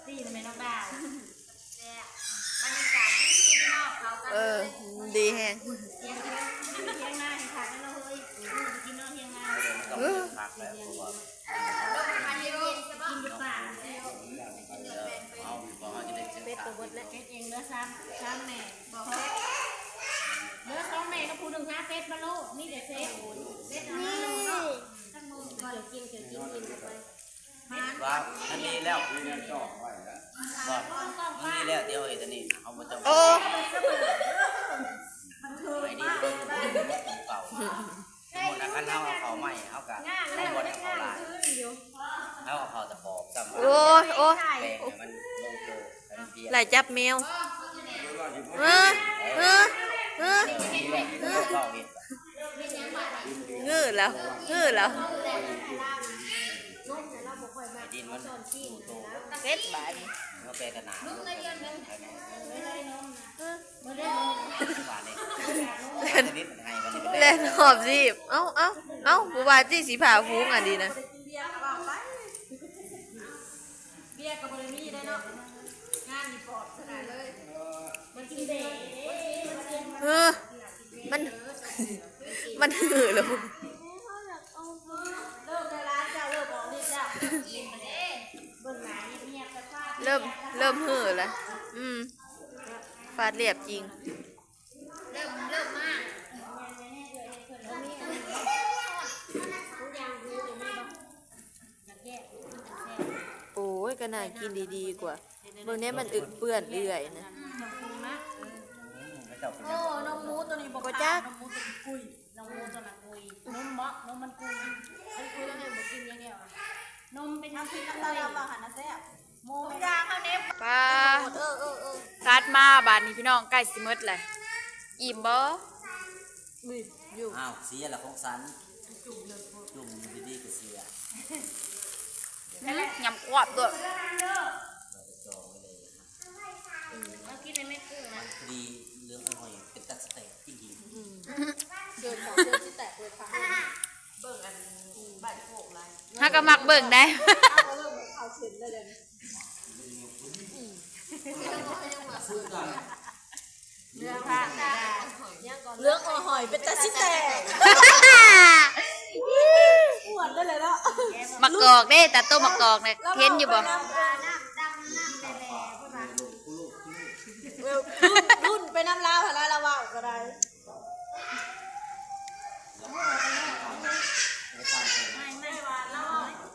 ນີ້ແມ່ນນ້ອງດາວ ແຊບ ບັນຍາກາດດີໆ ພີ່ນ້ອງເຂົ້າກັນ ເອີ ເລີຍ ດີແຮງ ສຽງເທງ ສຽງເທງນາໃຫ້ຄັກແລ້ວເຮີ້ຍ ໄປກິນເນາະເທງນາ ເອີ ລົມພັດເຢັນໆ ກິນຢູ່ປ່າ ເປັດກໍເບິດແລ້ວ ເຮັດເອງເຫຼືອສາມ ສາມແມ່ ບໍ່ເຮັດ ເຫຼືອສອງແມ່ກັບຜູ້ໜຶ່ງ ຫາເປັດມາໂລດ ມີແຕ່ເຊັດ ເຊັດ ນີ້ ເຈົ້າກິນ ເຈົ້າກິນ ກິນເຂົ້າໄປ ວ່າມັນມີແລ້ວ ບໍ່ ມັນມີແລ້ວ ດຽວເຮັດອັນນີ້ ເຮົາບໍ່ຈຳ ໂອ້ ໄປດີເບິ່ງເກົ່າ ສົມມຸດວ່າຄັນເຮົາເອົາເຂົ້າໃໝ່ ເຮົາກະ ເຮົາບໍ່ໄດ້ເອົາເຂົ້າຫຼາຍ ເຮົາເອົາເຂົ້າຕະປອບຊ້ຳ ໂອ້ຍ ໂອ້ຍ ແປງໃຫ້ມັນລົງໂຕ ໃຫ້ມັນພຽງ ຫຼາຍຈັບແມວ ເອີ ເອີ ເອີ ເອີ ເອີ ງື້ແລ້ວ ງື້ແລ້ວ ໃຫ້ດິນມັນຢູ່ໂຕ ເຮັດບາດນີ້ ເຮົາແປກະໜາ ເອີ ແລ່ນຮອບຊີບ ເອົ້າ ເອົ້າ ເອົ້າ ບໍ່ວ່າຕິ ຊິພາຝູງອັນນີ້ນະ ເບຍກໍບໍ່ໄດ້ມີໄດ້ເນາະ ງານນີ້ປອດຂະໜາດເລີຍ ມັນກິນແດ່ ເອີ ມັນ ມັນຫືແລ້ວ ເລີ່ມໄດ້ຫຼາຍແລ້ວ ເລີ່ມອອກລິດແລ້ວ ເບິ່ງໜ້າງຽບໆ ແຕ່ຟາດ ເລີ່ມ ເລີ່ມຫືແລ້ວ ອືມ ຟາດລຽບຈິງ. ເລີ່ມ ເລີ່ມມາ ໂອ້ຍ ກໍໜ້າກິນດີໆ ກວ່າ ເບິ່ງແດ່ ມັນເປື້ອນເອື້ອຍນະ ໂອ້ ນົມໝູໂຕນີ້ບໍ່ ບໍ່ຈັກ ນົມໝູໂຕນີ້ກຸຍ ນົມໝູໂຕນັ້ນກຸຍ ນົມເບາະ ນົມມັນກຸຍ ມັນກຸຍແລ້ວແມ່ນບໍ່ກິນຢ່າງດຽວ ນົມເປັນ ເອົາກິນກັບຕາດຳວ່າຫັ້ນນະແຊບ. ໝູຍ່າງເຮົາເນບ ປາ ເອີ ເອີ ເອີ ຕັດມາບາດນີ້ພີ່ນ້ອງ ໃກ້ຊິໝົດແຫຼະ ອີ່ມບໍ່? ມີຢູ່ ອ້າວ ເສຍລະຂອງສັນ ຈຸ່ມຢູ່ດີໆ ກໍເສຍ ຫື ຍຳຄວບດ້ວຍ ເອົາກິນໃນແມ່ກຸ້ງນະ ພໍດີເຫຼືອງອະຮ່ອຍ ເປັນຕາສະແຕກຈິງໆ ອືມ ເດີນເຂົ້າເດີນຊິແຕກເລີຍຄ່ະ ເບິ່ງອັນ ອືມ ໃບໂຄກຫຼາຍ ຫາກໍມັກເບິ່ງໄດ໋ ເອົາເບິ່ງເຂົ້າເສັ້ນເລີຍເດ. ເຫຼືອງອະຮ່ອຍເປັນຕາຊິແຕກ ອ້ວນເລີຍແຫຼະເນາະ ໝາກກອກເດ້ ຕາໂຕໝາກກອກນະ ເຫັນຢູ່ບໍ່? ລຸ້ນ ລຸ້ນໄປນຳລາວຫັ້ນລະ ລາວເວົ້າກໍໄດ້.